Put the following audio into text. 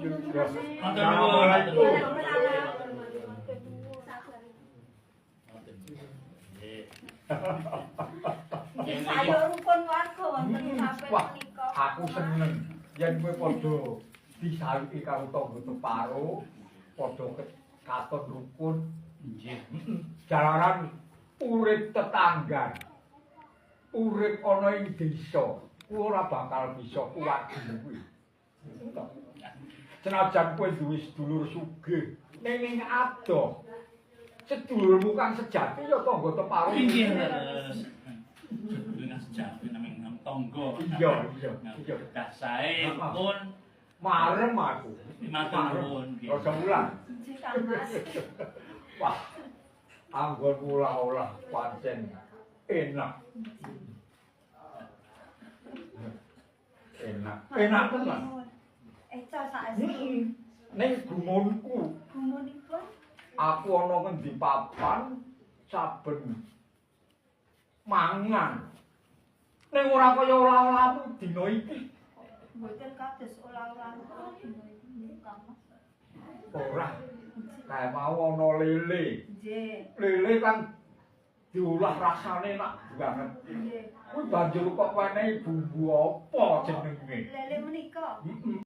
Ya. Matur nuwun. Assalamualaikum. Nggih. Nggih sayo rukun warga wonten sampe Wah, menika. aku seneng yen kowe padha disaluki karo tangga teparo, padha katon rukun. Nggih. Jalaran urip tetanggan. Urip ana ing desa, kuwi ora bakal bisa kuat dhewe. Senajan kowe duwe sedulur sugih, ning ning adoh sedulurmu kang sejati ya tangga teparo. Nggih, leres. Sedulur sejati naming nang tangga. Iya, iya, iya. Dah sae pun Marem aku. Matur nuwun. Nggih. Rasa wulan. Nggih, Kang Mas. Wah. Anggon olah-olah pancen enak. Enak. Enak tenan. Eca saestu. Heeh. Ning gumunku, Gumunipun aku ana ngendi papan saben mangan. Ning ora kaya olah-olahmu dina iki. Mboten kados olah-olahan dina iki, Kang Mas. Ora. Kae mau ana lele. Nggih. Lele kang diolah rasane enak banget. Nggih. Kuwi banjur kok wenehi bumbu apa jenenge? Lele menika. Heeh.